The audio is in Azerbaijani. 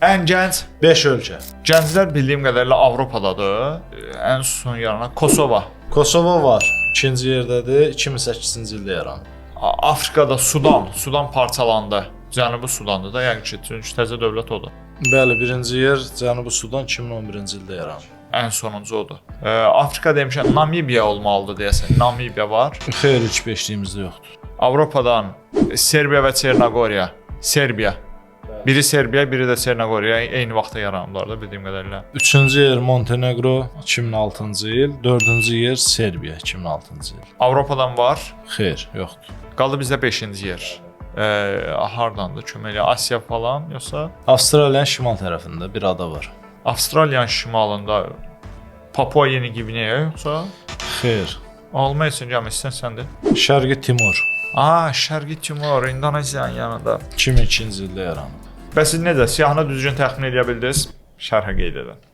Ən gənc 5 ölkə. Gənclər bildiyim qədərilə Avropadadır. Ən son yaranan Kosova. Kosovo var. İkinci yerdədir. 2008-ci ildə yaranıb. Afrikada Sudan, Sudan parçalandı. Cənubi Sudandır da, yəqin ki, çünki təzə dövlət odur. Bəli, birinci yer Cənubi Sudan 2011-ci ildə yaranıb. Ən sonuncu odur. Afrika demişəm, Namibiya olmalıdır deyəsən. Namibiya var. Xeyr, ilk beşliyimizdə yoxdur. Avropadan Serbiya və Çernogoriya. Serbiya. Biri Serbiya, biri də Çernogoriya eyni vaxtda yaranıblar da bildiyim qədərilə. Üçüncü yer Montenegro 2006-cı il, dördüncü yer Serbiya 2006-cı il. Avropadan var. Xeyr, yoxdur. Qaldı bizdə 5-ci yer. Hardandır? Kömək elə Asiya falan yoxsa Avstraliyanın şimal tərəfində bir ada var. Avstraliyanın şimalında Papua Yeni Qvineya yoxsa Xeyr. Alma üçün gəlmişsən sən də. Şərqi Timor Şərqi Timor, İndoneziyanın yanında. 2002-ci ildə yaranıb. Bəs siz necə? Siyahını düzgün təxmin eləyə bildiniz? Şərhə qeyd edin.